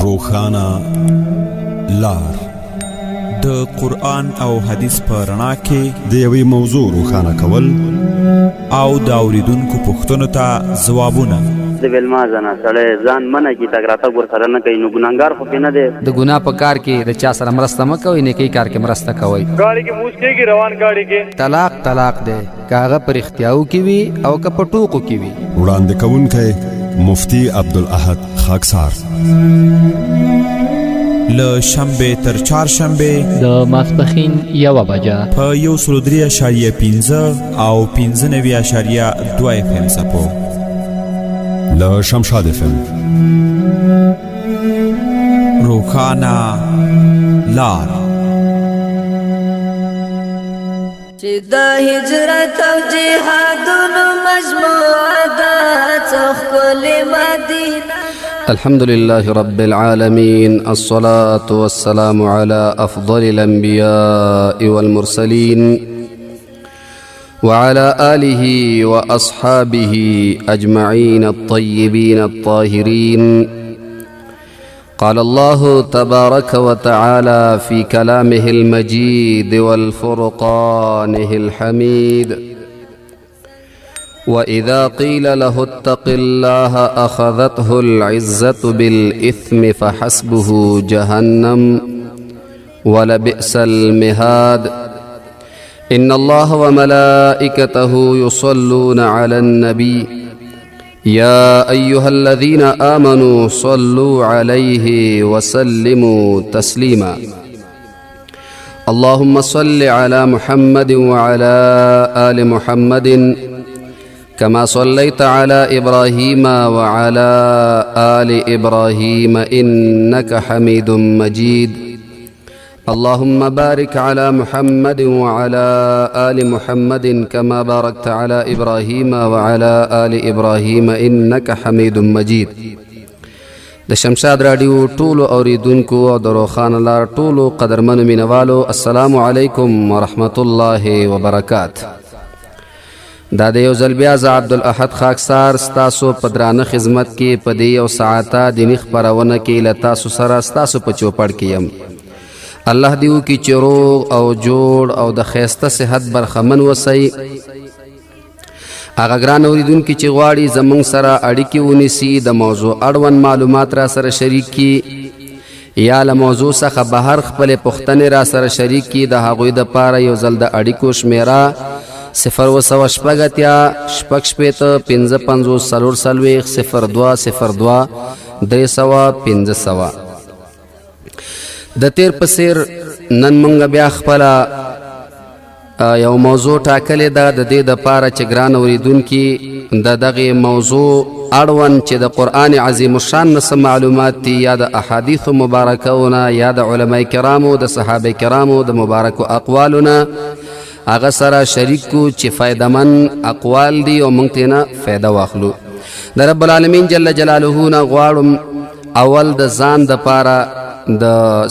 روښانه لار. د قرآن او حدیث په رڼا کې د یوې موضوع روښانه کول او د اوریدونکو پوښتنو ته ځوابونه. د ویلما زنه سړی ځان منع کی، تګ راتګ ورسره نه کوي، نو ګناهګار خو پې نه دی. د ګناه په کار کې د چا سره مرسته مه کوئ، نیکۍ کار کې مرسته کوئ. ګاډي کې موس کېږي، روان ګاډي کې. طلاق طلاق دی، که هغه په رښتیاو کې وي او که په ټوکو کې وي. وړاندې کوونکی مفتي عبدالاحد خاکسار. له شنبه تر چهارشنبه د ماسپښین 1 بجه په 103.5 او 95.2 اف ام څپو. له شمشاد اف ام. روښانه لار. چې د هجرت او جهادونو مجموعه ده، څه ښکلې مدینه. الحمد لله رب العالمين، الصلاة والسلام على أفضل الأنبياء والمرسلين وعلى آله وأصحابه أجمعين الطيبين الطاهرين. قال الله تبارك وتعالى في كلامه المجيد والفرقانه الحميد: وإذا قيل له اتق الله أخذته العزة بالإثم فحسبه جهنم ولبئس المهاد. إن الله وملائكته يصلون على النبي يا أيها الذين آمنوا صلوا عليه وسلموا تسليما. اللهم صل على محمد وعلى آل محمد كما صليت على إبراهيم وعلى آل إبراهيم إنك حميد مجيد. اللهم بارك على محمد وعلى آل محمد كما باركت على إبراهيم وعلى آل إبراهيم إنك حميد مجيد. د شمشاد راډیو ټولو اوریدونکو او د روښانه لار ټولو قدرمنو مینوالو، السلام علیکم ورحمت الله وبرکات. دا د یو ځل بیا زه عبدالاحد خاکسار ستاسو په درانه خدمت کې په دې یو ساعته دیني خپرونه کې له تاسو سره ستاسو په چوپړ کې یم. الله دې وکړي چې روغ او جوړ او د ښایسته صحت برخمن وسئ. هغه ګران اوریدونکي چې غواړي زمونږ سره اړیکې ونیسي، د موضوع اړوند معلومات را سره شریک کړي یا له موضوع څخه بهر خپلې پوښتنې را سره شریک کړي، د هغوی دپاره یو ځل د اړیکو شمېره 0786 66 55 44 0202 300 500. د تیر په څیر نن مونږ بیا خپله یو موضوع ټاکلې ده، د دې د پاره چې ګران اوریدونکي د دغه موضوع اړوند چې د قرآن عظیم الشان نه څه معلومات دي یا د احادیث مبارکونه یا د علما کرامو، د صحابه کرامو د مبارکو اقوالونه هغه سره شریک کو چې فایدمن اقوال دي او مونږ ترې فایده واخلو. د رب العالمین جل جلاله نه غواړم اول د ځان د پاره د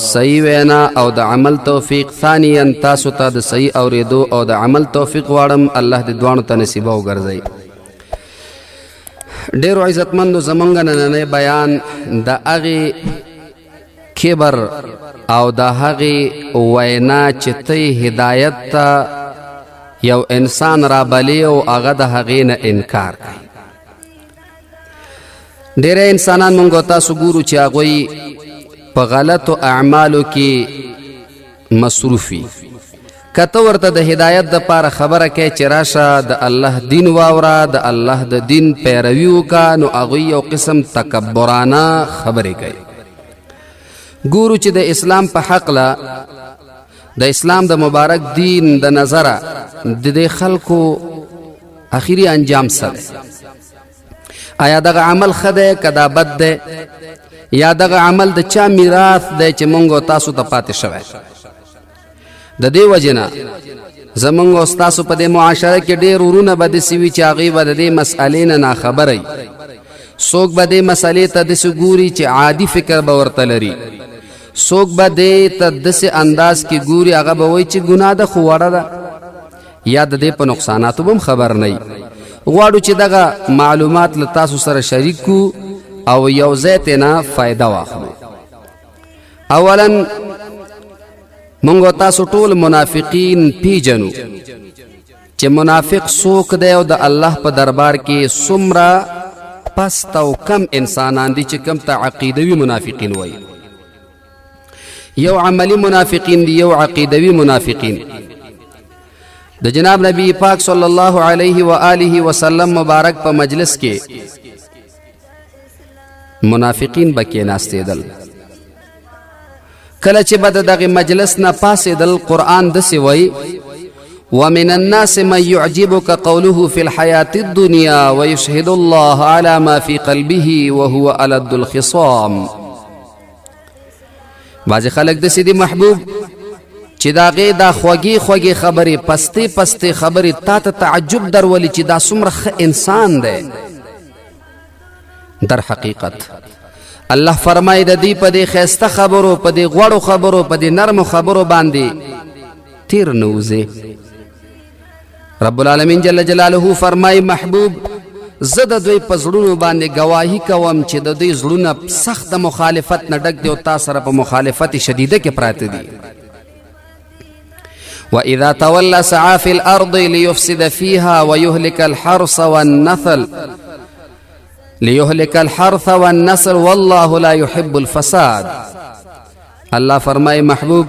صحیح وینا او د عمل توفیق، ثانیا تاسو ته د صحیح اوریدو او د عمل توفیق غواړم. الله دې دواړو ته نصیب وګرځي. ډیرو عزتمندو، زمونږ نننی بیان د هغې کبر او د هغې وینا چې ته هدایت ته یو انسان رابلی او هغه د هغې نه انکار کوي. ډیری انسانان مونږ تاسو ګورو چې هغوی په غلطو اعمالو کې مصروفي. کته ورته د هدایت د پاره خبره کوي چې راشه د الله دین واوره، د الله د دین پیروي وکا، نو هغوی یو قسم تکبرانه خبرې کوي. ګورو چې د اسلام په حق له د اسلام د مبارک دین د نظره د دې خلکو اخیری انجام څه دی؟ آیا دغه عمل ښه دی که دا بد دی؟ یا دغه عمل د چا میراث دی چې مونږ او تاسو ته پاتې شوی؟ د دې وجې نه زمونږ او ستاسو په دې معاشره کې ډېر ورونه به داسې وي چې هغوی به د دې مسئلې نه ناخبره وي. څوک به دې مسئلې ته داسې ګوري چې عادي فکر به ورته لري، څوک به دې ته داسې انداز کې ګوري، هغه به وایي چې ګناه ده خو وړه ده، یا د دې په نقصاناتو به هم خبر نه وي. غواړو چې دغه معلومات له تاسو سره شریک کو. او یو ځای ته نه فایده واخلو. اولا مونږ تاسو ټول منافقین پیجنو چې منافق څوک دی او د الله په دربار کې څومره پست او کم انسانان دي چې کم ته عقیدوي منافقین وایي. یو عملی منافقین دي، یو عقیدوي منافقین. د جناب نبی پاک صلی الله علیه و آله وسلم مبارک په مجلس کې منافقین به کېناستېدل. کله چې به د دغه مجلس نه پاڅېدل، قرآن داسې وایي: ومن الناس من يعجبك قوله في الحياة الدنيا ويشهد الله على ما في قلبه وهو ألد الخصام. بعضې خلک داسې دي محبوب چې د هغې دا خوږې خوږې خبرې، پستې پستې خبرې تا ته تعجب درولي چې دا څومره ښه انسان دی. در حقیقت الله فرمایي د دې په دې ښایسته خبرو، په دې غوړو خبرو، په دې نرمو خبرو باندې تیر نه وځي. رب العالمین جل جلاله فرمایي محبوب زه د دوی په زړونو باندې ګواهي کوم چې د دوی زړونه سخت د مخالفت نه ډک دي او تا سره په مخالفت شدیده کې پراته دي. وإذا تولى سعى في الأرض ليفسد فيها ويهلك الحرث والنسل ليهلك الحرث والنسل والله لا يحب الفساد. الله فرمای محبوب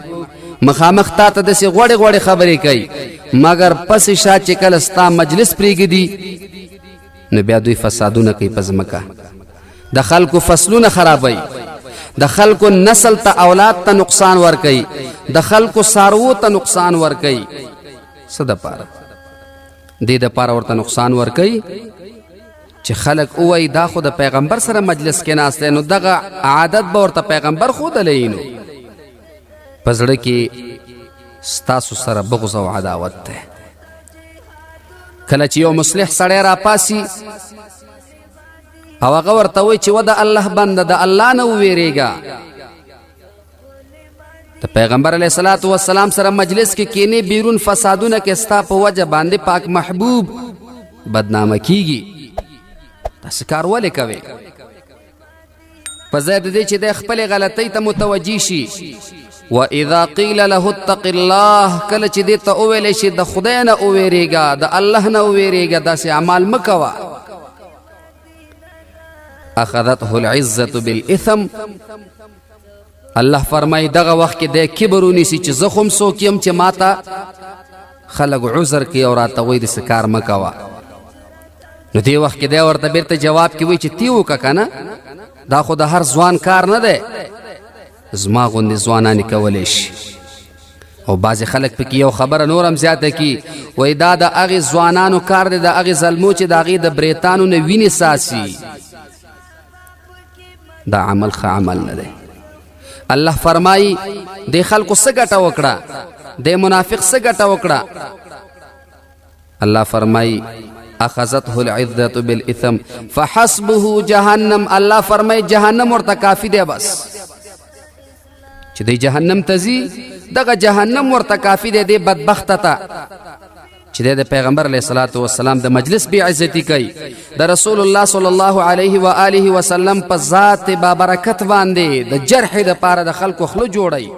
مخامخ تا ته داسې غوړې غوړې خبرې کوي، مګر پسې شا چې کله ستا مجلس پرېږدي نو بیا دوی فسادونه کوي په ځمکه، د خلکو فصلونه خرابوي، د خلکو نسل ته اولاد ته نقصان ورکوي، د خلکو څاروو ته نقصان ورکوي. څه دپاره؟ دې دپاره ورته نقصان ورکوي چې خلک ووایي دا خو د پیغمبر سره مجلس کې ناست دی، نو دغه عادت به ورته پیغمبر ښودلی. نو په زړه کې ستاسو سره بغض او عداوت دی. کله چې یو مصلح سړی راپاسي او هغه ورته وایي چې وه د الله بنده، د الله نه وویرېږه، د پیغمبر علیه الصلاة والسلام سره مجلس کې کینې، بیرون فسادونه کې ستا په وجه باندې پاک محبوب بدنامه کیږي، داسې کار ولې کوې؟ په ځای د دې چې دی خپلې غلطۍ ته متوجه شي. وإذا قیل له اتق الله، کله چې دې ته وویلی شي د خدای نه وویرېږه، د الله نه وویرېږه، داسې اعمال مه کوه، اخذته العزة بالإثم. الله فرمایي دغه وخت کې دی کبر ونیسي چې زه خو هم څوک یم چې ماته خلک عذر کوي او راته وایي داسې کار مه کوه. نو دې وخت کې دی ورته بیرته جواب کې وایي چې تی وکړه که نه، دا خو د هر ځوان کار نه دی، زما غوندې ځوانان یې کولی شي. او بعضې خلک پکې یو خبره نور هم زیاته کړي، وایي دا د هغې ځوانانو کار دی، د هغې زلمو چې د هغې د برېتانو نه وینې څاڅي. دا عمل ښه عمل نه دی. الله فرمایي د خلکو څه ګټه وکړه، د منافق څه ګټه وکړه؟ الله فرمایي اخذته العزة بالاثم فحسبه جهنم. الله فرمایي جهنم ورته کافي دی، بس چې دی جهنم ته ځي دغه جهنم ورته کافي دی، دی بدبخته ته چې د پیغمبر علیه الصلاة والسلام د مجلس بې عزتي کوي، د رسول الله صلی الله علیه و آله وسلم په ذات بابرکت باندې د جرح دپاره د خلکو خوله جوړوي.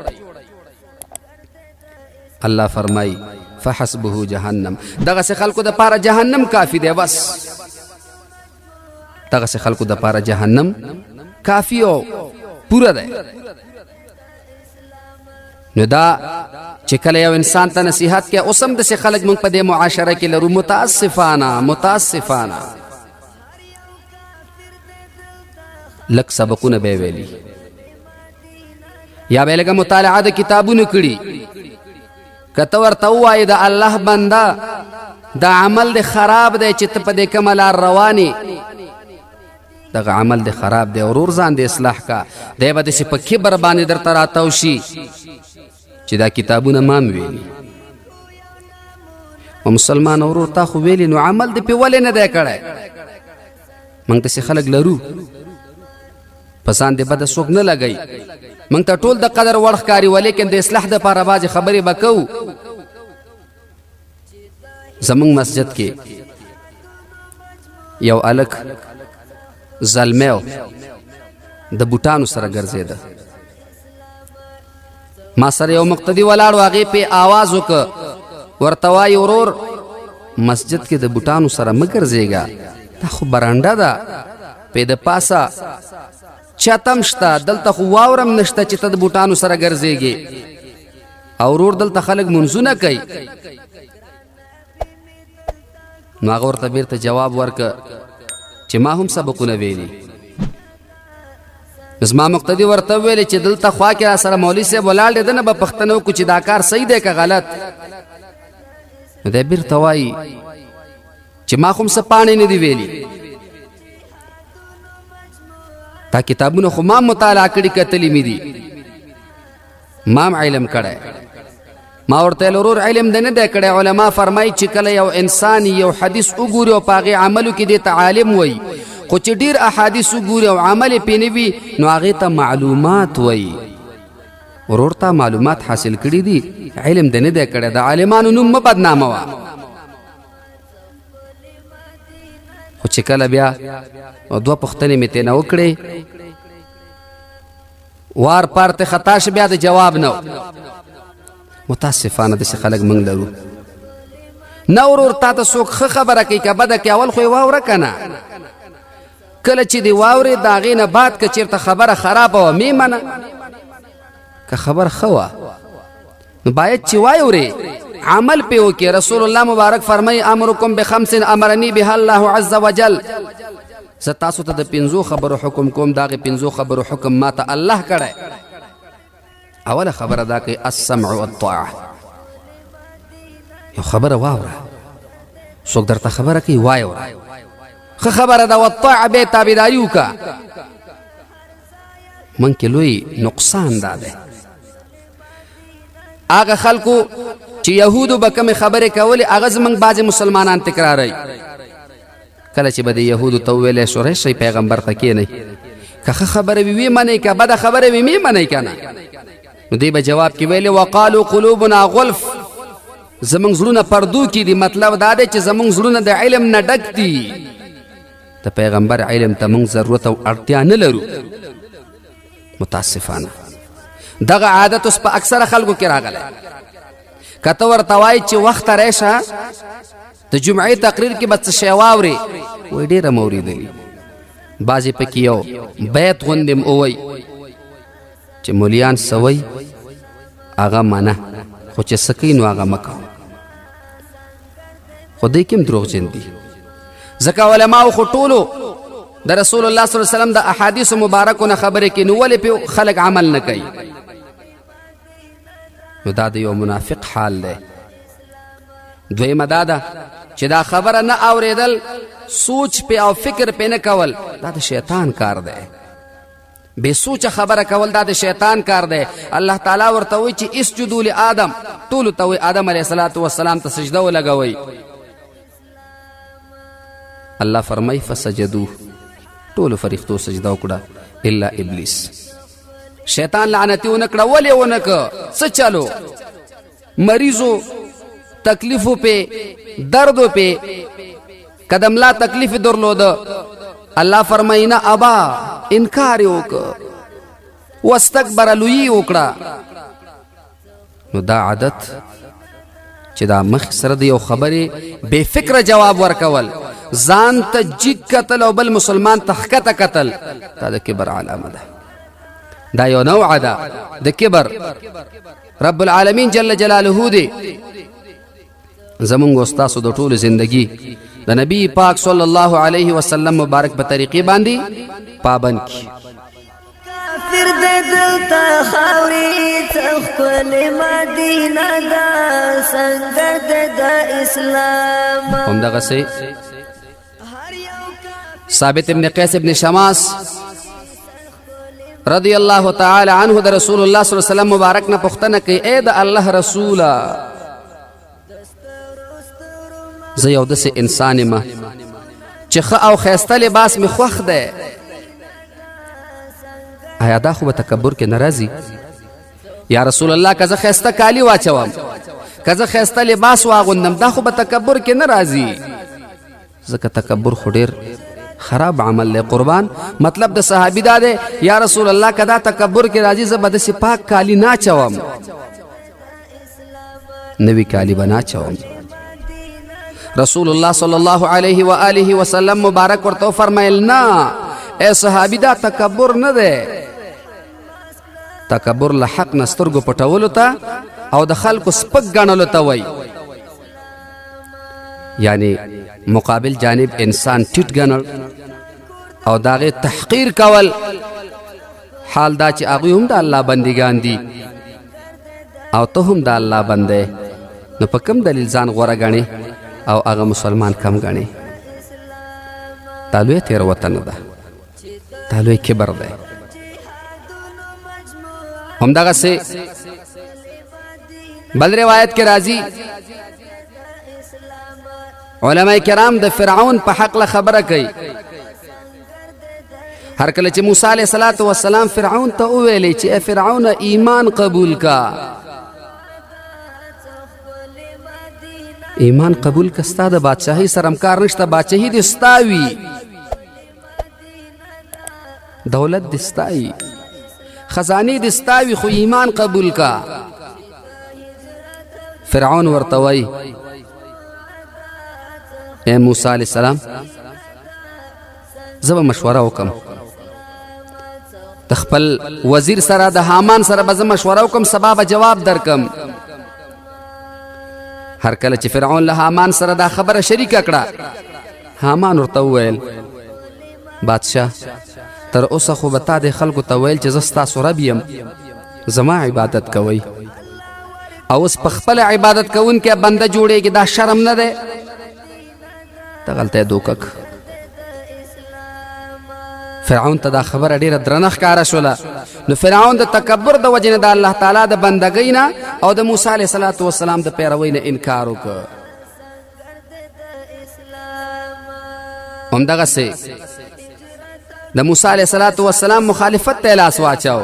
الله فرمایي فحسبه جهنم، دغسې خلکو دپاره جهنم کافي دی، بس دغسې خلکو دپاره جهنم کافي او پوره دی. نو دا چې کله یو انسان ته نصیحت کوي، اوس هم داسې خلک موږ په دې معاشره کې لرو، متاسفانه متاسفانه لږ سبقونه به یې ویلي یا به یې لږه مطالعه د کتابونو کړي، که ته ورته ووایې د الله بنده دا عمل دې خراب دی چې ته په دې کومه لار روان یې، دغه عمل دې خراب دی، ورور ځان دې اصلاح کا، دی به داسې په کبر باندې درته راتاو شي چې دا کتابونه ما هم ویلي. او مسلمان ورور تا خو ویلي نو عمل دې پې ولې نه دی کړی؟ موږ داسې خلک لرو، په ځان دې بده څوک نه لګوي، موږ ته ټول د قدر وړ ښکاري، ولیکن د اصلاح دپاره بعضې خبرې به کوو. زمونږ مسجد کې یو الک زلمی و، د بوټانو سره ګرځېده. ما سره یو مقتدي ولاړ و، هغې پې آواز وکړ، ورته وایي ورور مسجد کې د بوټانو سره مه ګرځېږه، دا خو برنډه ده، پې د پاسه چتم شته، دلته خو واورم نشته چې ته د بوټانو سره ګرځېږې، او ورور دلته خلک منځونه کوي. نو هغه ورته بیرته جواب ورکړ چې ما هم سبقونه ویلي. زما مقتدي ورته وویل چې دلته خوا کې را سره مولوي صاحب ولاړ دی، ده نه به پوښتنه وکړو چې دا کار صحیح دی که غلط. نو دی بیرته وایي چې ما خو هم څه پاڼې نه دي ویلي، دا کتابونه خو ما مطالعه کړي، کتلي مې دي، ما هم علم کړی. ما ورته ویل ورور علم دی نه دی کړی. علما فرمایي چې کله یو انسان یو حدیث وګوري او په هغې عملو کې دې ته عالم وایي، خو چې ډېر احادیث وګوري او عمل یې پرې نه وي نو هغې ته معلومات وایي. ورور تا معلومات حاصل کړي دي، علم دی نه دی کړی، د عالمانو نوم مه بدناموه. خو چې کله بیا دوه پوښتنې مې ترې نه وکړې، وار پار ته خطا شي بیا د جواب نه. متاسفانه داسې خلک موږ لرو. نه ورور تا ته څوک ښه خبره کوي که بده کوي، اول خو یې واوره که نه. کله چې دې واورې د هغې نه بعد که چېرته خبره خرابه وه مې منه، که خبره ښه وه نو باید چې وایورې عمل پې وکړي. رسول الله مبارک فرمایي امرکم بخمس امرني بها الله عز وجل، زه تاسو ته د پنځو خبرو حکم کوم، د هغې پنځو خبرو حکم ما ته الله کړی. اوله خبره دا کوي السمع والطاعه، یو خبره واوره، څوک درته خبره کوي وایوره، ښه خبره ده، والطاعه بیا تابعداري وکړه. موږ کې لوی نقصان دا دی، هغه خلکو چې یهودو به کومې خبرې کولې هغه زموږ بعضې مسلمانان تکراروي. کله چې به د یهودو ته وویلی شو راشئ پیغمبر ته کښېنئ، که ښه خبره وي ویې منئ، که بده خبره وي مې منئ که نه، نو دوی به جواب کې ویلې وقالو قلوبنا غلف، زموږ زړونه پردو کې دي. مطلب دا دی چې زموږ زړونه د علم نه ډک دي، د پیغمبر علم ته موږ ضرورت او اړتیا نه لرو. متاسفانه دغه عادت اوس په اکثره خلکو کې راغلی. که ته ورته وایي چې وخته راشه د جمعې تقریر کې به څه شی واورې، وایي ډېره مې اورېدلي. بعضې پکې یو بیت غوندې هم ووایي چې مولیان څه وایي هغه منه، خو چې څه کوي نو هغه مه کوه. خو دوی کې هم دروغجن دي، ځکه علماو خو ټولو د رسول الله صلی الله علیه وسلم د احادیث مبارکو نه خبرې کوي، نو ولې پې خلک عمل نه کوي؟ نو دا د یو منافق حال دی. دویمه دا ده چې دا خبره نه اورېدل، سوچ پې او فکر پې نه کول، دا د شیطان کار دی. بې سوچه خبره کول دا د شیطان کار دی. الله تعالی ورته وایي چې اسجدو لآدم، ټولو ته وایي آدم علیه السلام ته سجده ولګوئ. الله فرمایي فسجدو، ټولو فرښتو سجده وکړه الا ابلیس. شیطان لعنتي ونه کړه. ولې ونه کړه؟ څه چلو؟ مریضو، تکلیفو پې، دردو پې، که د ملا تکلیف درلوده، الله فرمایي نه ابا، انکار یې وکړ، واستکبر، لویي یې وکړه. نو دا عادت چې دا مخ سره د یو خبرې بې فکره جواب ورکول، ځان ته جیګ کتل او بل مسلمان ته ښکته کتل، دا د کبر علامه ده. دا یو نوع ده د کبر. رب العالمین جل جلاله دی زمونږ استاسو د ټولو زندگی د نبی پاک صلی الله علیه وسلم مبارک په طریقې باندې پابند کی. کافر دې دلته خاورې، څه ښکلې مدینه ده، سنګر دې د اسلام. همدغسې ثابت ابن قیس ابن شماس رضی الله تعالی عنه د رسول الله صلی الله علیه وسلم مبارک نه پوښتنه کوي، ای د الله رسوله، زه یو داسې انسان یم چې ښه او ښایسته لباس مې خوښ دی، آیا دا خو به تکبر کې نه راځي؟ یا رسول الله، که زه ښایسته کالي واچوم، که زه ښایسته لباس واغوندم، دا خو به تکبر کې نه راځي؟ ځکه تکبر خو ډېر خراب عمل دی قربان. مطلب د صحابي دا دی، یا رسول الله که دا تکبر کې راځي زه به داسې پاک کالي نه اچوم، نوي کالي به نه اچوم. رسول الله صلی الله علیه و آله وسلم مبارک ورته وفرمایل نه ای صحابي دا تکبر نه دی. تکبر له حق نه سترګو پټولو ته او د خلکو سپک ګڼلو ته وایي، یعنی مقابل جانب انسان ټیټ ګڼل او د هغې تحقیر کول، حال دا چې هغوی هم د الله بندګان دي او ته هم د الله بنده، نو په کوم دلیل ځان غوره ګڼې او هغه مسلمان کم ګڼې؟ دا لویه تېروتنه ده، دا لوی کبر دی. همدغسې بل روایت کې راځي علماء کرام د فرعون په حق له خبره کوي. هر کله چې موسی علیه الصلاة والسلام فرعون ته وویلې چې ای فرعون ایمان قبول کا، ایمان قبول که، ستا د بادشاهي سره هم کار نشته، بادشاهي دې ستا وي، دولت دې ستا وي، خزانې دې ستا وي، خو ایمان قبول کا. فرعون ورته وایي ای موسی علیه السلام زه به مشوره وکم د خپل وزیر سره، د هامان سره به زه مشوره وکم، سبا به جواب درکم. هر کله چې فرعون له هامان سره دا خبره شریکه کړه، هامان ورته وویل بادشاه تر اوسه خو به تا د خلکو ته ویل چې زه ستاسو رب یم، زما عبادت کوئ، او اوس په خپله عبادت کوونکی بنده جوړېږي، دا شرم نه دی؟ دغلته یې دوکه کړه. فرعون ته دا خبره ډیره درنه ښکاره شوله. نو فرعون د تکبر د وجې نه د الله تعالی د بندګۍ نه او د موسی علیه الصلاة والسلام د پیروۍ نه انکار وکړ. همدغسې د موسی علیه الصلاة والسلام مخالفت ته لاس واچاو،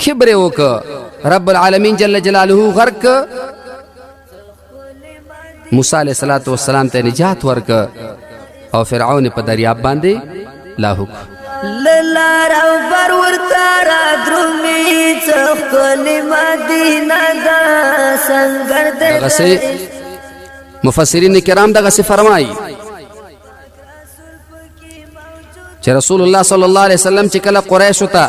کبر یې وکړ، رب العالمین جل جلاله غرق کړ، موسی علیه الصلاة والسلام ته نجات ورکړ او فرعون په دریاب باندې لاهو کړ. لار او بر ورته را درومي، څه ښکلې مدینه ده سنګر د دغسې مفسرین کرام دغسې فرمایي چې رسول الله صلی الله علیه وسلم چې کله قریشو ته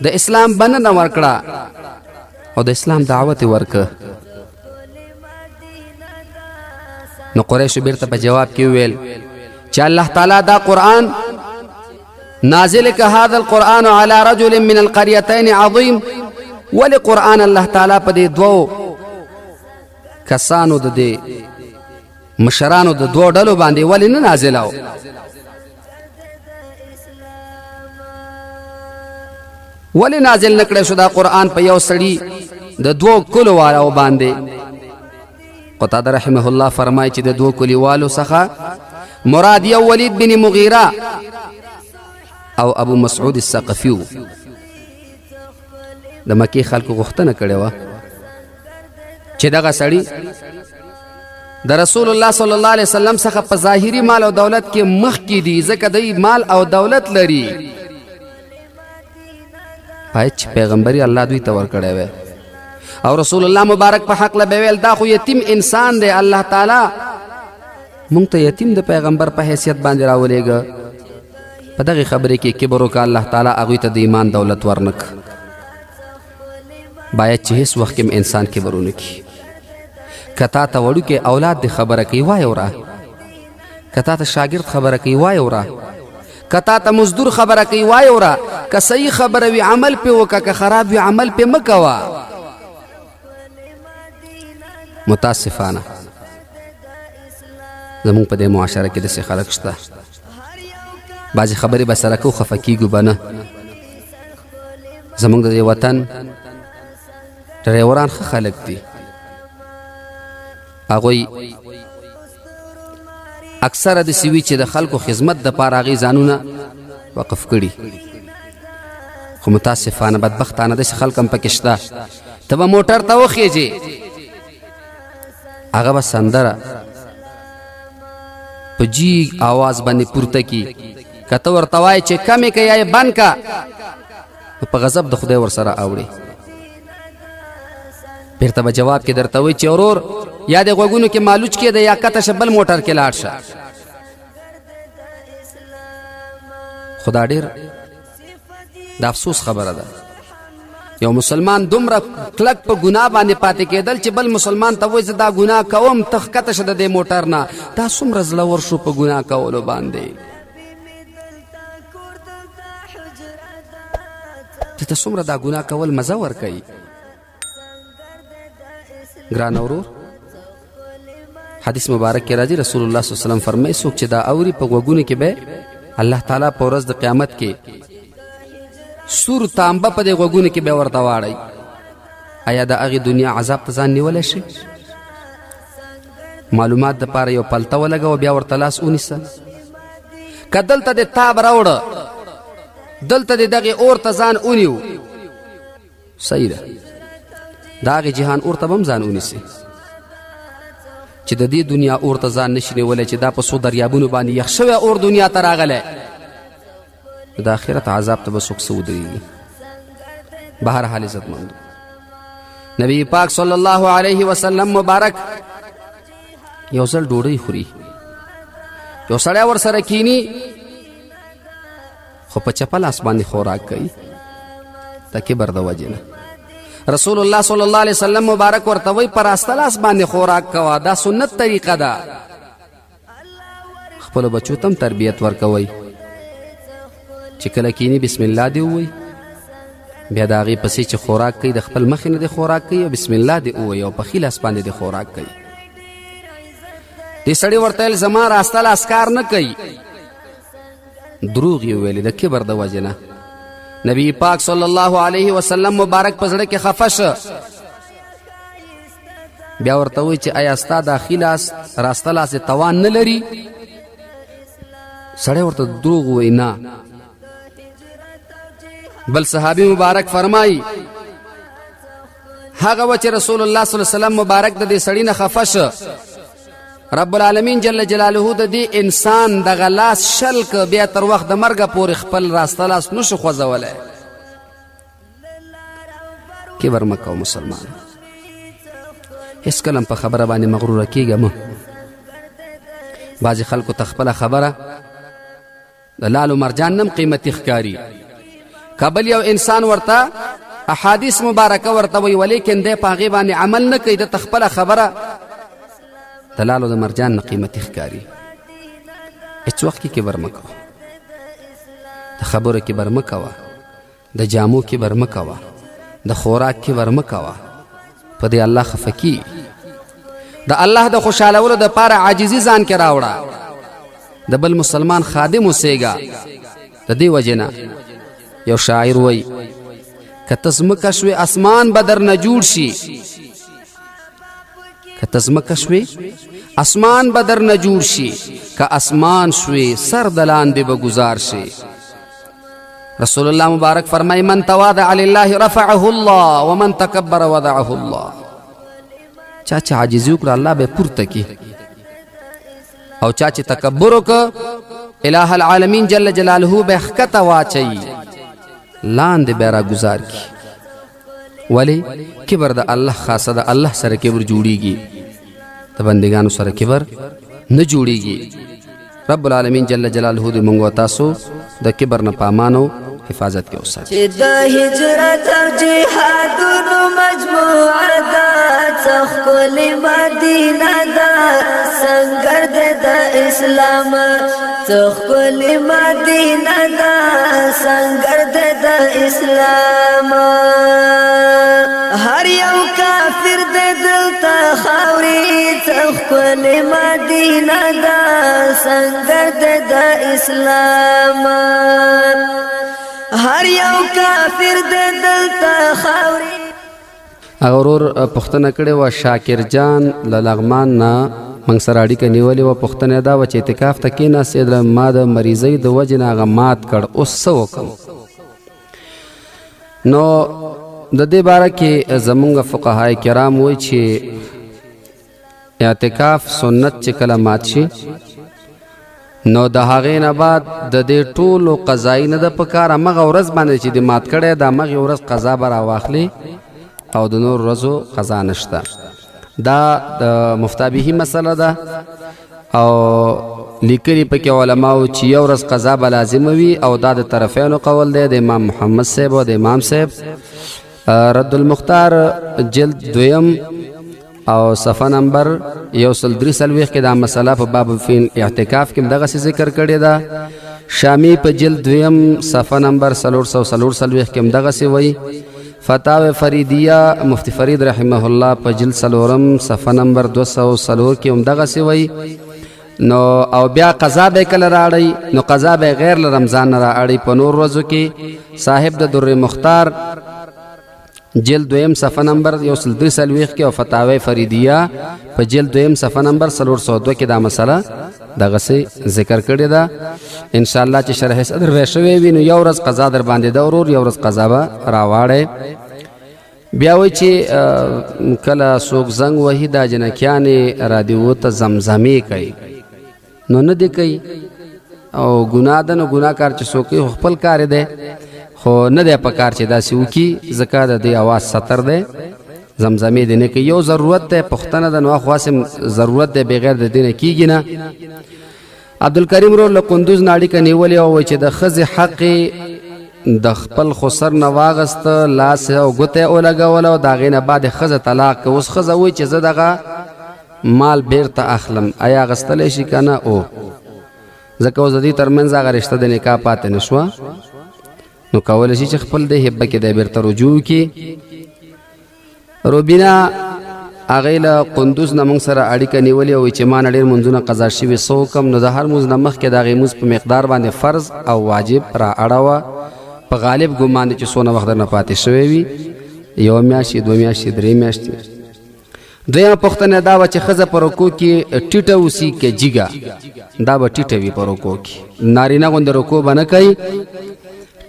د اسلام بننه ورکړه او د اسلام دعوت یې ورکړه، نو قریشو بیرته په جواب کې وویل چې الله تعالی دا قرآن نازل که هذا القرآن على رجل من القريتين عظیم. ولی قرآن الله تعالی په دې دوو کسانو د دې مشرانو د دوو ډلو باندې ولې نه نازلاو؟ ولې نازل نکړی شو دا قرآن په یو سړي د دوو کلو والو باندې؟ قتاده رحمه الله فرمایي چې د دوو کلیوالو څخه مراد یو ولید بن مغیره او ابو مسعود الثقفي وو. د مکې خلکو غوښتنه کړې وه چې دغه سړی د رسول الله صلی الله علیه وسلم څخه په ظاهري مال او دولت کې مخکې دي، ځکه دی مال او دولت لري، باید چې پیغمبري الله دوی ته ورکړی وی. او رسول الله مبارک په حق له به ویل دا خو یتیم انسان دی، الله تعالی مونږ ته یتیم د پیغمبر په حیثیت باندې راولېږه. په دغې خبرې کې کبر وکړه، الله تعالی هغوی ته د ایمان دولت ورنک. باید چې هیڅ وخت کې انسان کبر ونه کړي. که تا ته وړوکی اولاد دې خبره کوي وایې وره، که تا ته شاګرد خبره کوي وایې وره، که تا ته مزدور خبره کوي وایې وره، که صحیح خبره وي عمل پې وکړه، که خراب وي عمل پې مه کوه. متاسفانه زمونږ په دې معاشره کې داسې خلک شته، بعضې خبرې به سره کوو خفه کېږو به نه. زمونږ د دې وطن ډریوران ښه خلک دي، هغوی اکثره داسې وي چې د خلکو خدمت دپاره هغوی ځانونه وقف کړي، خو متاسفانه بدبختانه داسې خلک هم پکې شته، ته به موټر ته وخیژې هغه به سندره په جیګ آواز باندې پورته کی. که ته ورته وایې چې کمې که یا یې بند که، نو په غضب د خدای ورسره اوړي. بیرته به جواب کې درته وایي چې ورور یا د غوږونو کې مالوچ کېده یا کته شه بل موټر کې لاړ شه. خو دا ډېر د افسوس خبره ده، یو مسلمان دومره کلک په ګناه باندې پاتې کېدل چې بل مسلمان ته وایي زه دا ګناه کوم، ته ښکته شه د دې موټر نه. دا څومره زړور شو په ګناه کولو باندې. ته ته څومره دا ګناه کول مزه ورکوي. ګران ورور، حدیث مبارک کې راځي رسول الله صلی الله علیه وسلم فرمایي څوک چې دا اوري په غوږونو کې به الله تعالی په ورځ د قیامت کې سور تانبه په دې غوږونو کې به ورته واړوي. آیا د هغې دنیا عذاب ته ځان نیولی شي؟ معلومات د پاره یو پلته ولګوه، بیا ورته لاس ونیسه. که دلته دې تاب راوړه، دلته دې دغې اور ته ځان ونیو، صحیح ده، د هغې جهان اور ته به هم ځان ونیسي چې د دې دنیا اور ته ځان نشي نیولی، چې دا په څو دریابونو باندې یخ شوی اور دنیا ته راغلی، د آخرت عذاب ته به څوک څه ودرېږي. بهرحال عزتمندو، نبی پاک صلی الله علیه وسلم مبارک یو ځل ډوډۍ خوري، یو سړی ورسره کینی خو په چپه لاس باندې خوراک کوي د کبر د وجې نه. رسول الله صلی الله علیه وسلم مبارک ورته وایي په راسته لاس باندې خوراک کوه، دا سنت طریقه ده. خپلو بچو ته هم تربیت ورکوئ چې کله کینی بسم الله دې ووایي، بیا د هغې پسې چې خوراک کوي د خپل مخې نه دې خوراک کوي او بسم الله دې ووایي او په ښي لاس باندې دې خوراک کوي. دې سړي ورته ویل زما راسته لاس کار نه کوي. دروغ یې وویلې د کبر د وجې نه. نبی پاک صلی الله علیه وسلم مبارک په زړه کې خفه شه، بیا ورته وایي چې ایا ستا دا ښي لاس راسته لاس یې توان نه لري؟ سړی ورته دروغ ووایي نه. بل صحابي مبارک فرمایي هغه و چې رسول الله صلی الله علیه وسلم مبارک د دې سړي نه خفه شه، رب العالمین جل جلاله د دې انسان دغه لاس شل که بیا تر وخت د مرګه پورې خپل راسته لاس نشو خوځولی. کبر مه کوه مسلمان، هېڅکله هم په خبره باندې مغروره کېږه مه. بعضې خلکو ته خپله خبره د لال مرجان نم قیمتي ښکاري. کبل یو انسان ورته احادیث مبارکه ورته وایي ولیکن دی په هغې باندې عمل نه کوي، ده ته خپله خبره د لالو د مرجان نه قیمتي ښکاري. هېڅ وخت کې کبر مه کوه، د خبرو کبر مه کوه، د جامو کبر مه کوه، د خوراک کبر مه کوه، په دې الله خفه کیږي. د الله د خوشحالولو دپاره عاجزي ځان کې راوړه، د بل مسلمان خادم اوسېږه. د دې وجې نه یو شاعر وایي که ته ځمکه شوې اسمان به درنه جوړ شي، که ته ځمکه شوې اسمان به درنه جوړ شي، که اسمان شوې سر د لاندې به ګزار شي. رسول الله مبارک فرمای من تواضع لله رفعه الله ومن تکبر وضعه الله. چا چې عاجزي وکړه الله به پورته کی، او چا چې تکبر وکړ الہ العالمین جل جلاله به ښکته واچوي، لاندې به را ګزار کی. ولی کبر د الله خاصه ده، الله سره کبر جوړیږي، د بندگانو سره کبر نه جوړیږي. رب العالمین جل جلاله دې موږ او تاسو د کبر نه پامانو حفاظت کې وساتي. چې د هجرت او جهادونو مجموعه ده، څه ښکلې مدینه ده، سنګر دی د اسلام. څه ښکلې مدینه ده، سنګر دی د اسلام. هر یو کافر دی دلته خاورې، څه ښکلې مدینه ده، سنګر دی د اسلام. هر یو کافر دی دلته خاورې. هغه ورور پوښتنه کړې وه، شاکر جان له لغمان نه موږ سره اړیکه نیولې وه. پوښتنه یې دا وه چې اعتکاف ته کېناستېدلم، ما د مریضۍ د وجې نه هغه مات کړ، اوس څه وکړم؟ نو د دې باره کې زمونږ فقهای کرام وایي چې اعتکاف سنت چې کله مات شي نو د هغې نه بعد د دې ټولو قضایي نه ده پکار، همغه ورځ باندې چې د مات کړی د همغې ورځ قضا به راواخلي او د نور ورځو قضا نشته. دا د مفتابهي مسله ده او لیکلي پکې علماو چې یو ورځ قضا به لازمه وي، او دا د طرفینو قول دی، د امام محمد صاحب او د امام صاحب. رد المختار جلد دویم او صفحه نمبر 143 کې دا مسله په باب فین اعتکاف کې دغه ذکر کړې ده. شامی په جلد دویم صفحه نمبر 344 کې دغه څه وایي. فتاوی فریدیه مفتی فرید رحمه الله په جلد څلورم صفحه نمبر 204 کې هم دغه څه وایي. نو او بیا قضا به کله راړی، نو قضا به غیر له رمضان نه راړی په نور ورځو کې. صاحب د در مختار جلد دویم صفحه نمبر 143 کې او فتاوی فریدیه په جلد دویم صفحه نمبر 302 کې دا مسله دغسې ذکر کړې ده. ان شاء الله چې شرح صدر به شوی وي نو یو ورځ قضا در باندې ده ورور، یو ورځ قضا به راواړی. بیا وایي چې کله څوک زنګ وهي دا جنکیانې رادیو ته زمزمې کوي، نو نه دې کوي او ګناه ده، نو ګناه کار چې څوک کوي خو خپل کار دی، خو نه دی په کار چې داسې وکړي، ځکه د دې اواز ستر دی، زمزمې دې نه کوي. یو ضرورت دی، پوښتنه ده، نو خو هسې ضرورت دی، بغیر د دې نه کېږي نه. عبدالکریم ورور له کندوز نه اړیکه نیولې او وایي چې د ښځې حق د خپل خسر نه واغسته، لاس او ګوته یې ولګوله او د هغې نه بعد یې ښځه طلاق کړه. اوس ښځه وایي چې زه دغه مال بیرته اخلم، ایا اخیستلی شي که نه؟ او ځکه اوس د دې ترمنځ هغه رشته د نکاح پاتې نه شوه، نو کولی شي چې خپل د هبه کې دی بیرته رجوع کړي. روبینا هغې له قندوز نه موږ سره اړیکه نیولې او چې ما نه ډېر مونځونه قضا شوي څه وکړم؟ نو د هر مونځ نه مخکې د هغې مونځ په مقدار باندې فرض او واجب را اړوه، په غالب ګمان دی چې څونه وخت درنه پاتې شوی وي، یوه میاشت، دوه میاشتې، درې میاشتې. دویمه پوښتنه دا وه چې ښځه په رکوع کې ټیټه اوسي که جیګه؟ دا به ټیټه وي په رکوع کې، نارینه غوندې رکوع به نه کوي،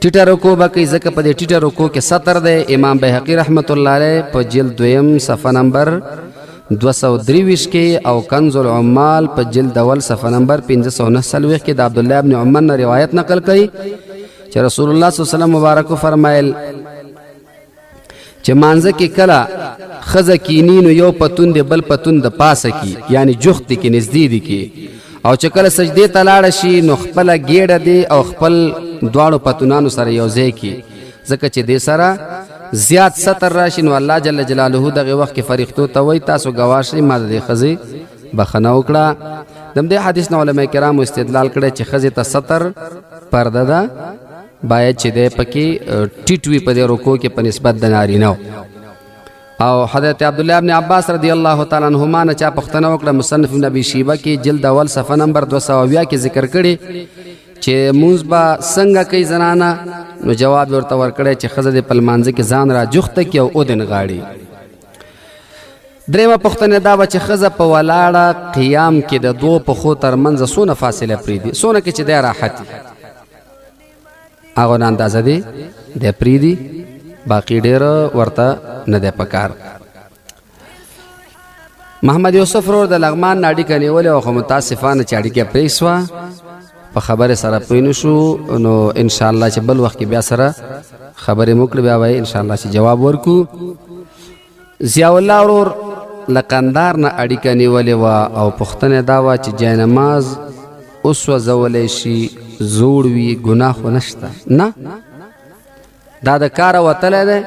ټیټه رکوع به کوي، ځکه په دې ټیټه رکوع کې ستر دی. امام بیهقي رحمت الله علیه په جلد دویم صفحه نمبر 223 کې او کنز العمال په جلد اول صفحه نمبر 549 کې د عبدالله ابن عمر نه روایت نقل کوي چې رسول الله صلی الله علیه وسلم مبارک فرمایل چې مانځه کې کله ښځه کینی نو یو پتون دی بل پتون د پاسه کی، یعنی جوخت دی کې، نږدې دی کې، او چې کله سجدې ته لاړه شي نو خپله ګېډه دی او خپل دواړو پتونانو سره یو ځای کی، ځکه چې دې سره زیات ستر راشي. نو الله جل جلاله دغه وخت کې فرښتو ته وایي تاسو ګواه شئ ما د دې ښځې بخښنه وکړه. د همدې حدیث نه علما کرامو استدلال کړی چې ښځې ته ستر پرده ده، باید چې دی پکې ټیټ وي په دې رکوع کې په نسبت د نارینه. او حضرت عبدالله ابن عباس رضی الله تعالی عنهما نه چا پوښتنه وکړه، مصنف ابن ابي شیبه کې جلد اول صفحه نمبر 270 کې ذکر کړي چې مونځ به څنګه کوي زنانه، نو جواب یې ورته ورکړی چې ښځه دې په لمانځه کې ځان را جوخته کړي او ودې نغاړي. درېیمه پوښتنه دا وه چې ښځه په ولاړه قیام کې د دوو پښو ترمنځ څونه فاصله پرېږدي، څونه کې چې دی راحت وي هغه نه اندازه دی دی پرېږدي، باقي ډېر ورته نه دی پکار. محمد یوسف ورور د لغمان نه اړیکه نیولې او خو متاسفانه چې اړیکه پرې سوه، په خبرې سره پوه نه شو، نو انشاءالله چې بل وخت کې بیا سره خبرې مو کړې بیا به یې انشاءالله چې جواب ورکړو. ضیاء الله ورور له کندهار نه اړیکه نیولې وه او پوښتنه دا وه چې جاینماز وسوځولی شي، زوړ وي، ګناه خو نشته؟ نه، دا د کاره وتلی دی،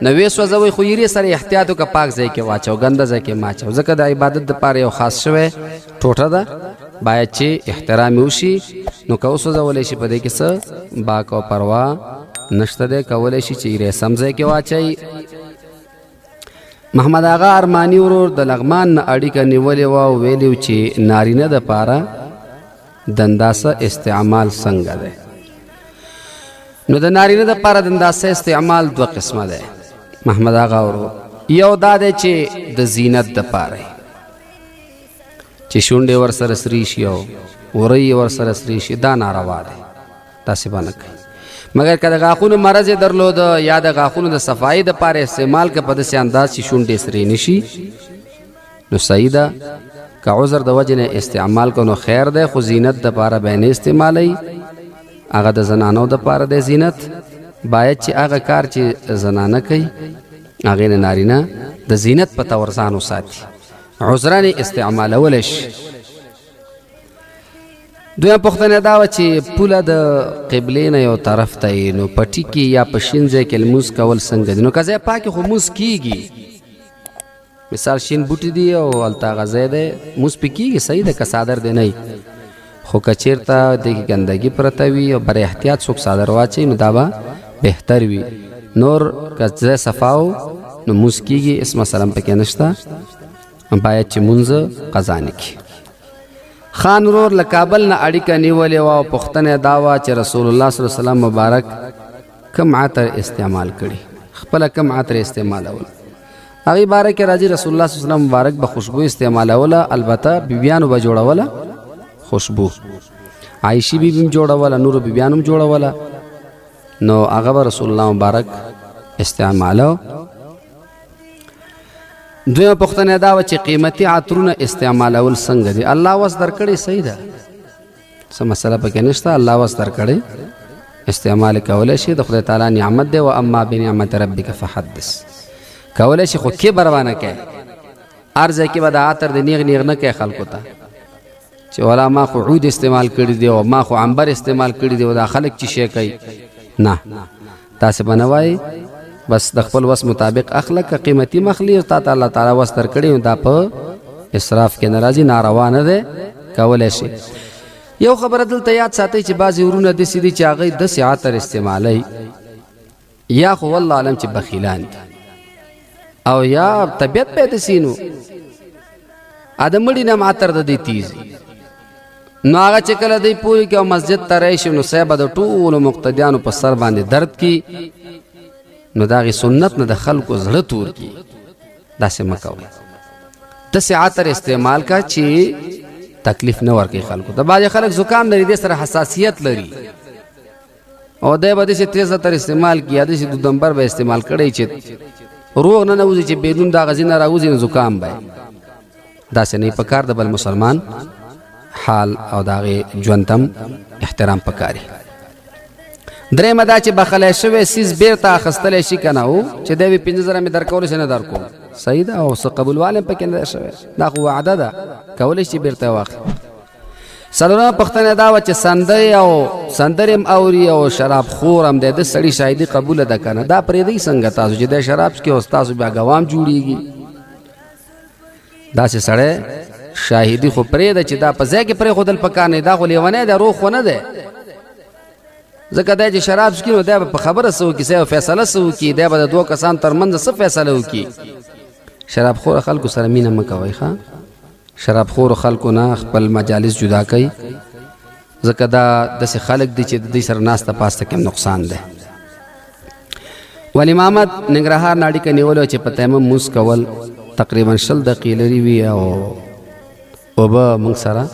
نو ویې سوځوئ، خو یرې سره احتیاط وکړه، پاک ځای کې واچو، ګنده ځای کې مه اچو، ځکه د عبادت دپاره یو خاص شوی ټوټه ده، باید چې احترام یې وشي. نو که وسوځولی شي په دې کې څه باک او پروا نشته دی، کولی شي چې یرې سم ځای کې واچوي. محمد آغا ارماني ورور د لغمان نه اړیکه نیولې وه او ویلي چې نارینه د پاره دنداسه استعمال څنګه دی. نو د نارینه د پاره دنداسه استعمال دوه قسمه دی محمد آغا ورور. یو دا دی چې د زینت د پاره چې شونډې ورسره سرې شي او ورۍ یې ورسره سرې شي، دا ناروا دی، داسې به نه کوي. مګر که د غاښونو مرض یې درلود یا د غاښونو د صفایي دپاره استعمال که په داسې انداز چې شونډې سرې نه شي نو صحیح ده. که عذر د وجې نه استعمال کو نو خیر دی، خو زینت د پاره به نه استعمالوي، هغه د زنانو د پاره دی. زینت باید چې هغه کار چې زنانه کوي هغې نه نارینه د زینت په طور ځان وساتي، عذران یې استعمالولی شي. دویمه پوښتنه دا وه چې پوله د قبلې نه یو طرف ته یې، نو پټي کې یا په شین ځای کې لمونځ کول څنګه دي؟ نو که ځای پاک خو لمونځ کېږي، مثال شین بوټي دي او هلته هغه ځای دی لمونځ پې کېږي، صحیح ده که څادر دی نه وي، خو که چېرته دې کې ګندګي پرته وي او بر احتیاط څوک څادر واچوي نو دا به بهتر وي. نور که ځای صفا و نو لمونځ کېږي، هېڅ مسله هم پکې نشته، باید چې لمونځ قضا نه کړي. خان ورور له کابل نه اړیکه نیولې وه او پوښتنه یې دا وه چې رسول الله صلی الله علیه وسلم مبارک کوم عطر استعمال کړي، خپله کوم عطر استعمالول. هغې باره کې راځي رسول الله صلی الله علیه وسلم مبارک به خوشبو استعمالوله، البته بیبیانو به جوړوله خوشبو، عایشې بیبي هم جوړوله، نورو بیبیانو هم جوړوله، نو هغه به رسول الله مبارک استعمالو. دویمه پوښتنه دا وه چې قیمتي عطرونه استعمالول څنګه دي؟ الله وس درکړی صحیح ده، څه مسله پکې نشته، الله وس درکړی استعمال کولی شي، د خدای تعالی نعمت دی، و اما بنعمت ربک فحدث، کولی شي خو کبر به نه کوي، هر ځای کې به د عطر د نیغ نیغ نه کوي خلکو ته چې ولا ما خو عود استعمال کړی دی او ما خو عنبر استعمال کړی دی او دا خلک چې شی کوي، نه تاسې به نه وایي، بس د خپل وس مطابق اخله، که قیمتي مخلي او تا ته الله تعالی وس درکړي نو دا په اسراف کې نه راځي، ناروا نه دی، کولی شي. یو خبره دلته یاد ساتئ چې بعضې ورونه داسې دي چې هغوی داسې عطر استعمالوي، یا خو والله عالم چې بخیلان دي او یا طبیعت به داسې نو د مړي نه هم عطر د دوی تیز، نو هغه چې کله دی پوه کړي او مسجد ته راشي نو صاحب د ټولو مقتدیانو په سر باندې درد کړي، نو د هغې سنت نه د خلکو زړه تور کړي. داسې مه کوئ، داسې عطر استعمال کا چې تکلیف نه ورکوي خلکو ته. بعضې خلک زکام لري، دې سره حساسیت لري، او دی به داسې تېز عطر استعمال کړي یا داسې دودمبر به استعمال کړی چې روغ نه نوځي، چې بیرون د هغه ځای نه راوځي نو زکام به. داسې نه په کار د بل مسلمان حال او د هغې ژوند ته هم احترام پکاري. درېیمه دا چې بخښلی شوی څیز بېرته اخیستلی شي که نه، و چې دی وي 5000 مې درکولی شي نه درکوم، صحیح ده، او څه قبولوالی هم پکې نه دی شوی، دا خو وعده ده، کولی شي بېرته یې واخلي. څلورمه پوښتنه دا وه چې سندرې او سندرې هم اوري او شراب خور هم دی، د سړي شاهدي قبوله ده که نه؟ دا پرېږدئ څنګه تاسو چې دی شراب څکي او ستاسو بیا ګوام جوړېږي؟ داسې سړی شاهدي خو پرېږده چې دا په ځای کې پرېښودل پکار نه، دا خو لیونی دی، روغ خو نه دی، ځکه دی چې شراب څکي نو دی به په خبره څه وکړي، څه فیصله څه وکړي، دی به د دوو کسانو تر منځ څه فیصله وکړي. شراب خوره خلکو سره مینه مه کوئ، ښه شراب خورو خلکو نه خپل مجالس جدا کوي، ځکه دا داسې خلک دي چې د دوی سره ناسته پاسته کې نقصان دی. ولی محمد ننګرهار نه اړیکه نیولې چې په تیمم لمونځ کول تقریبا 20 دقیقې لرې وي او اوبه موږ سره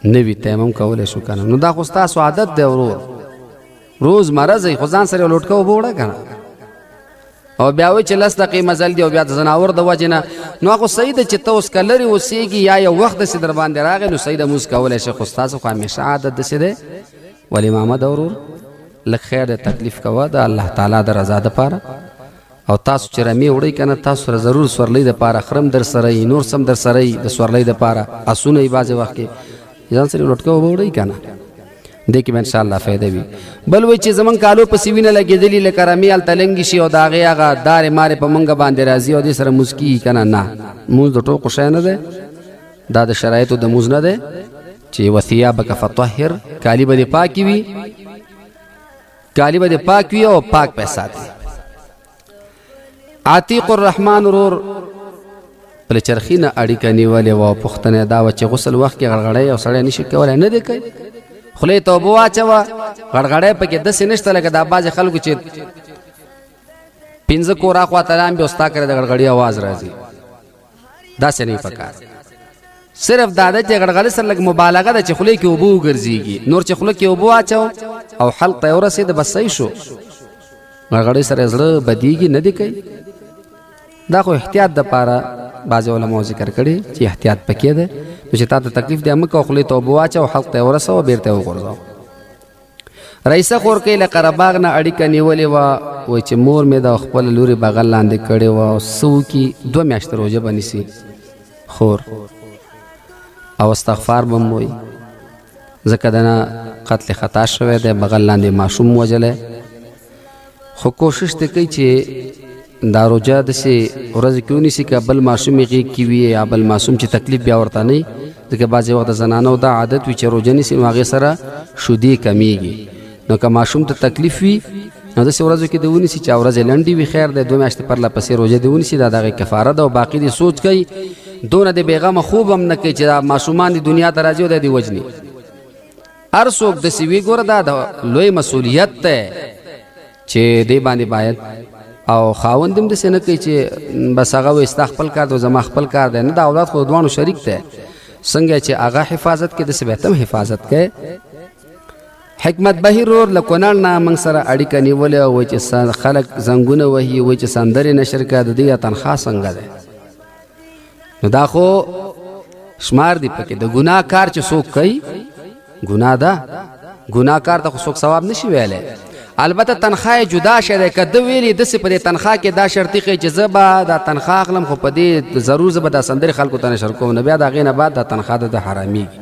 نه وي، تیمم کولی شو که نه؟ نو دا خو ستاسو عادت دی ورور، روز مره ځئ خو ځان سره یو لوټکه اوبه وړه که نه، او بیا وایي چې 10 دقیقې مزل دی او بیا د ځناور د وجې نه، نو هغه صحیح ده چې ته اوس که لرې اوسېږي یا یو وخت داسې در باندې راغی نو صحیح ده لمونځ کولی شې، خو ستاسو خو همیشه عادت داسې دی. ولي محمد ورور لږ خیر دی، تکلیف کوه د الله تعالی د رضا دپاره، او تاسو چې رمې وړئ که نه تاسو سره ضرور سورلۍ دپاره خرم در سره یي، نور سم در سره یي، د سورلۍ دپاره اسونه یي، بعضې وخت کې ځان سره لوټکه اوبه وړئ که نه، دې کې به انشاءالله فایده وي. بل وایي چې زمونږ کالو پسې وینه لګېدلي لکه رمې هلته لنګې شي او د هغې هغه دارې مارې په مونږ باندې راځي او دې سره لمونځ کېږي که نه؟ نه، لمونځ د ټوکو شی نه دی، دا د شرایطو د لمونځ نه دی چې وثیابک فطهر، کالي به دې پاکې وي، کالي به دې پاک وي او پاک به ساتي. عتیق الرحمن ورور پل چرخي نه اړیکه نیولې وه او پوښتنه یې دا وه چې غسل وخت کې غړغړی او سړی نشي کولی، نه دی کوي، خولې ته اوبه واچوه، غړغړی پکې داسې نشته لکه دا بعضې خلکو چې 5 کور اخوا ته لامبي او ستا کره د غړغړي اواز راځي، داسې نه پکار. صرف دا ده چې غړغړې سره لږ مبالغه ده چې خولې کې اوبه وګرځېږي، نور چې خوله کې اوبه واچو او حلق ته یې ورسېده بس صحیح شو، غړغړې سره زړه بدیږي نه دی کوي، دا خو احتیاط د پاره بعضې علماو ذکر کړي چې احتیاط پکې دی. نو چې تا ته تکلیف دی مه کوه، خولې ته اوبه واچوه او حلق ته یې ورسوه، بېرته یې وغورځوه. رئیسه خورکۍ له قرباغ نه اړیکه نیولې وه، وایي چې مور مې د خپله لورې بغل لاندې کړې وه او څه وکړي، 2 میاشتې روژه به نیسي خور، او استغفار به هم وایي، ځکه د نه قتل خطا شوی دی، بغل لاندې ماشوم وژلی. خو کوشش دې کوي چې دا روژه داسې ورځې کې ونیسي که بل ماشوم یې غېږ کې وي یا بل ماشوم چې تکلیف بیا ورته نه وي، ځکه بعضې وخت د زنانو دا عادت وي چې روژه نیسي نو هغې سره شودې کمیږي، نو که ماشوم ته تکلیف وي نو داسې ورځو کې دې ونیسي چې ورځې لنډې وي، خیر دی 2 میاشتې پرله پسې روژه دې ونیسي، دا د هغې کفاره ده. او باقي دې سوچ کوي، دونه دې بېغمه خوب هم نه کوي چې دا ماشومان دې دنیا ته راځي او دا دې وژني. هر څوک داسې وي، ګوره دا د لوی مسؤلیت دی چې دې باندې باید، او خاوند هم داسې نه کوي چې بس هغه وایي ستا خپل کار دی زما خپل کار دی، نه، دا اولاد خو د دواړو شریک دی، څنګه چې هغه حفاظت کوي داسې به ته هم حفاظت کوې. حکمت بهیر ورور له کونړ نه موږ سره اړیکه نیولې او وایي چې خلک زنګونه وهي، وایي چې سندرې نشر کړه، د دې تنخوا څنګه ده؟ نو دا خو شمار دی پکې د ګناه کار چې څوک کوي ګناه ده، ګناه کار ته خو څوک ثواب نشي ویلی. البته تنخوا یې جدا شی دی، که ده ویلي داسې په دې تنخوا کې دا شرطي ښیي چې زه به دا تنخوا اخلم خو په دې ضرور زه به دا سندرې خلکو ته نشر کوم، نو بیا د هغې نه بعد دا تنخوا د ده حرامېږي.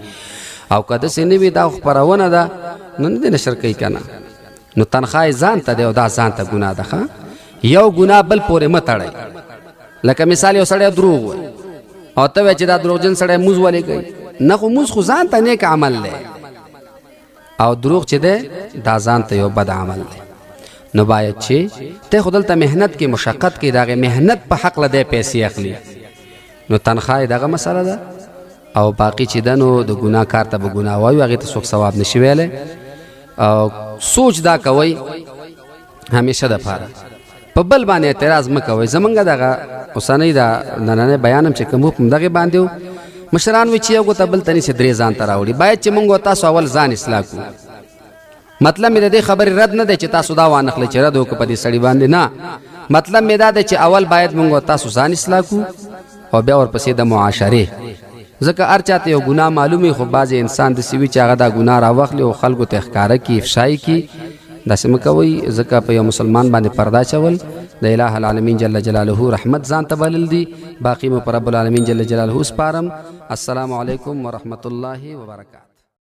او که داسې نه وي دا خپرونه ده نو نه دې نشر کوي که نه، نو تنخوا یې ځان ته دی او دا ځان ته ګناه ده. ښه، یو ګناه بل پورې مه تړئ. لکه مثال یو سړی دروغ وایي او ته وایې چې دا دروغجن سړی مونځ ولې کوي، نه خو مونځ خو ځان ته نیک عمل دی او دروغ چې دی دا ځان ته یو بد عمل دی. نو باید چې ته خو دلته محنت کې مشقت کې د هغې محنت په حق له دی پیسې اخلي، نو تنخوا یې دغه مسله ده. او باقي چې ده نو د ګناه کار ته به ګناه وایو، هغې ته څوک ثواب نشي ویلی. او سوچ دا کوئ همیشه دپاره په بل باندې اعتراض مه کوئ. زمونږ دغه اوسنۍ دا نننی بیان هم چې کوم په همدغې باندې و، مشران وایي چې یو ګوته بل ته نیسي 3 ځان ته راوړي. باید چې مونږ او تاسو اول ځان اصلاح کړو. مطلب مې د دې خبرې رد نه دی چې تاسو دا وانخلئ چې رد وکړو په دې سړي باندې، نه، مطلب مې دا دی چې اول باید مونږ او تاسو ځان اصلاح کړو او بیا ورپسې د معاشرې، ځکه هر چاته یو ګناه معلومي، خو بعضې انسان داسې وي چې هغه دا ګناه راواخلي او خلکو ته ښکاره کړي، افشا یې کړي. داسې مه کوئ، ځکه په یو مسلمان باندې پرده اچول د اله العالمین جل جلاله رحمت ځان ته بلل دي. باقي مو په رب العالمین جل جلاله سپارم. السلام علیکم ورحمت الله وبرکاته.